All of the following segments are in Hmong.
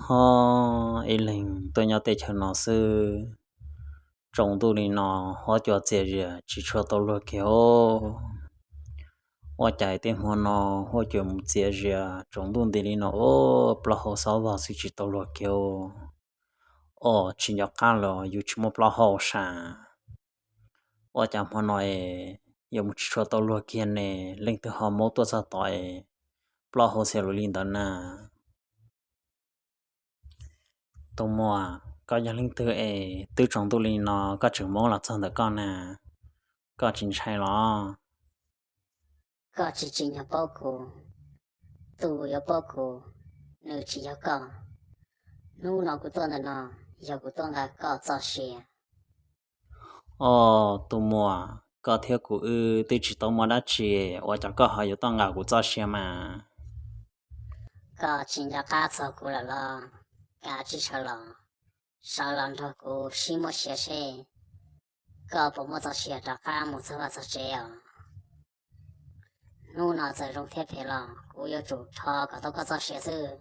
Ho ib leeg tuaj nyob teb chaws no xwb, tsaus ntuj li no huab cua txias zias tsis tshua tau luag kiag os. Ua cas tej hmo no huab cua mus txias zias tsaus ntuj nti li no os, plaub hau xob vog xwb tsis tau luag kiag os. Os, tsis nco qab los yus tsis muaj plaub hau sam. Ua cas hmo no es yuav mus tsis tshua tau luag kiag ne, leej twg ho maub tuaj txog tod es plaub hau xiav luv li ntawd na? Tus muam, koj yog leej twg es twb tsaus ntuj li no koj tseem maub los txog ntawm koj na? Koj tsis ntshai los? Koj tsis tsim nyog paub kuv, tus yuav paub kuv nws tsis yog koj. Hnub no kuv tuaj ntawm no yog kuv tuaj nqa koj txoj sia. Os, tus muam, koj thiab kuv wb twb tsis tau muaj dab tsi, ua cas koj ho yuav tuaj nqa kuv txoj sia mas? Koj tsis nco qab txog kuv lawm los? Kav tsij sawv los, sawv los nrog kuv sib muab sia seb koj puas muaj txoj sia rov qab mus txog vaj txog tsev os. Hnub no txawm zoo thiab phem los kuv yuav tsum rho kom tau koj txoj sia xwb.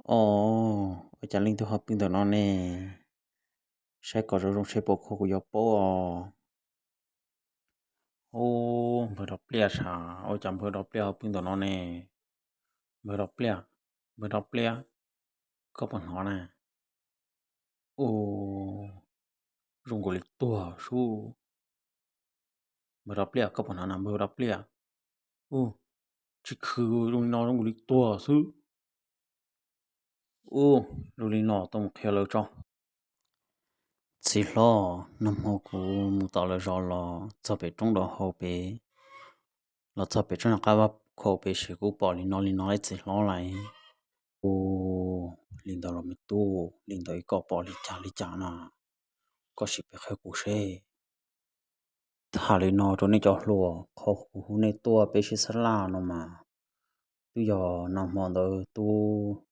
Os, ua cas leej twg ho pw ntawm no ne? Saib kom zoo zoo seb puas kho kuv yuav paub os. Ub, npawg Dov Pliaj sav, ua cas npawg Dov Pliaj ho pw ntawm no ne? Npawg Dov Pliaj, npawg Dov Pliaj, koj puas hnov na? Ub, zoo nkaus li tuag sub. Npawg Dov Pliaj, koj puas hnov na npawg Dov Pliaj? Ub, tsis khw zoo li no zoo nkaus li tuag xwb. Ub, zoo li no tau mus qhia lawv tso. Txiv hlob, nag hmo kuv mus tom lawv zos los txog pem roob dov hau pem, los txog pem tsob niag qab vaj khaum pem ces kuv pom li no li no ib txiv hlob lais. Ub, li ntawd los me tub, li ntawd koj pom li cas li cas na? Koj sim piav qhia kuv seb. Tham li no rau nej cov hluas, qhov kuv hu nej tuaj peb sib xab laj no mas, twb yog nag hmo ntawd tub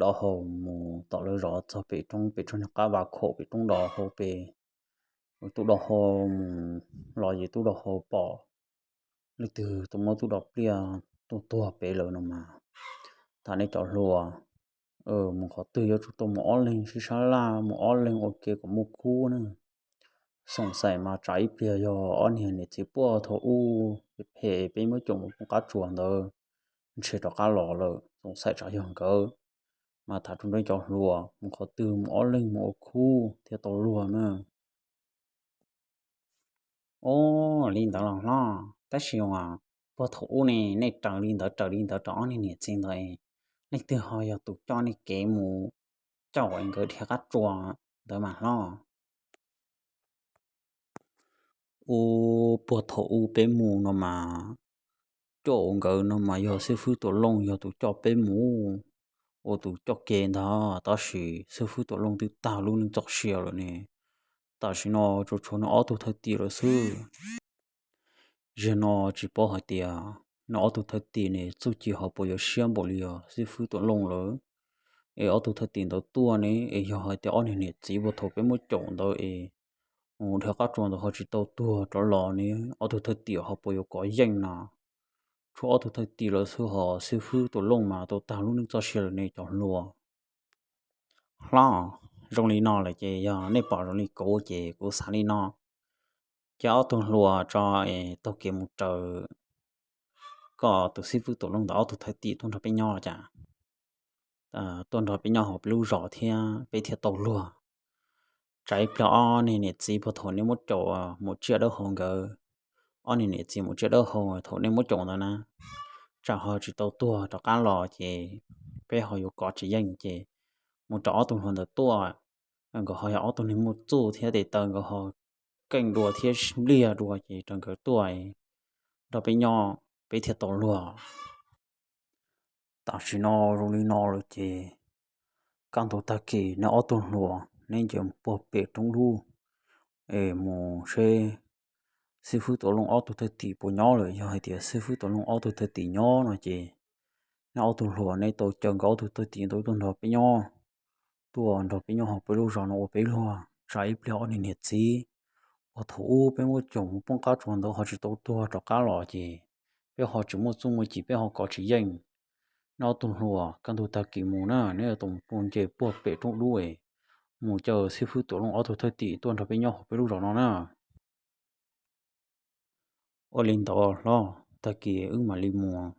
dov hau mus tom lawv zos txog pem roob pem tsob niag qab vaj khaum pem roob dov hau pem, tub dov hau mus los ces tub dov hau pom leej twg tuaj muab tub Dov Pliaj tuaj tuag pem lawm no mas. Tham nej cov hluas, mus qhov twg yuav tsum tau mus ob leeg sib sab laj, mus ob leeg ua ke kom muaj khub na. Xoom xaim mas tsam ib pliag yog ob niag niam txiv puag thaum ub phem phem peb muab caum mus poob qab tsuas ntawd ntshe rov qab los lawm, xoom xaim tsam yog nkawd. Mas tham rau nej cov hluas, mus qhov twg mus ob leeg mus ua khub thiaj tau luag na. Ub, li ntawd los hlob, tab sis as puag thaum ub ne nej raws li ntawd raws li ntawd rau ob niag niam txiv ntawd, leej twg ho yog tus coj nej kev mus caum nkawd dhia qab tsuas ntawd mas hlob? Ub, puag thaum ub peb mus no mas, caum nkawd no mas yog xib fwb Tuam Looj yog tus coj peb mus ua tus coj kev ntag, tab sis xib fwb Tuam Looj twb tag lub neej txoj sia lawm ne. Tam sim no tsuas tshuav nws ob tug thwj tim lawm xwb. Zaum no tsis paub hais tias nws ob tug thwj tim ne txuj ci ho puas yuav siab npaum li os xib fwb Tuam Looj lawm. Es ob tug thwj tim ntawd tuaj ne, es yog hais tias ob niag niam txiv puag thaum peb muab caum ntawd es dhia qab tsuas ntawd ho tsis tau tuag rov los ne, ob tug thwj tim ho puas yuav kov yeej no? Tshuav ob tug thwj tim lawm xwb ho xib fwb Tuam Looj mas tau tag lub neej txoj sia lawm ne cov hluas. Hlob, zoo li no lawm ces yog nej pom zoo li kuv ces kuv xav li no, ces ob tug hluas tso es taug kev mus raws koj tus xib fwb Tuam Looj ntawm ob tug thwj tim tuaj nrog peb nyob cas, tuaj nrog peb nyob hauv peb lub zos thiab peb thiaj tau luag. Tsam ib pliag ob niag niam txiv puag thaum nej muab caum mus tsiaj dawb hau nkawd, ob niag niam txiv mus tsiaj dawb hau thaum nej muab caum ntawd na, tsam ho tsis tau tuag rov qab los ces peb ho yuav kov tsis yeej ces mus rau ob tug hluas ntawd tuaj. Nkawd ho yog ob tug neeg muaj txuj thiab tes taw, nkawd ho keej dua thiab npliag dua ces rau nkawd tuaj nrog peb nyob, peb thiaj tau luag. Tam sim no zoo li no lawm ces kaj ntug tag kis neb ob tug hluas neb nce mus puag pem roob dub es mus seb xib fwb Tuam Looj ob tug thwj tim puas nyob lawm. Yog hais tias xib fwb Tuam Looj ob tug thwj tim nyob no ces neb ob tug hluas neb tau caw nkawd ob tug thwj tim ntawd tuaj nrog peb nyob, tuaj nrog peb nyob hauv peb lub zos no ua peb luag. Tsam ib pliag ob niag niam txiv uas thaum ub peb muab caum mus poob qab tsuas ntawd ho tsis tau tuag rov qab los ces peb ho tsis muaj txuj muaj ci, peb ho kov tsis yeej. Neb ob tug hluas, kaj ntug tag kis mus na neb yuav tau mus nce puag pem roob dub es mus caw xib fwb Tuam Looj ob tug thwj tim tuaj nrog peb nyob hauv peb lub zos no na. Ua li ntawd hlob, tag kis wb mam li mus.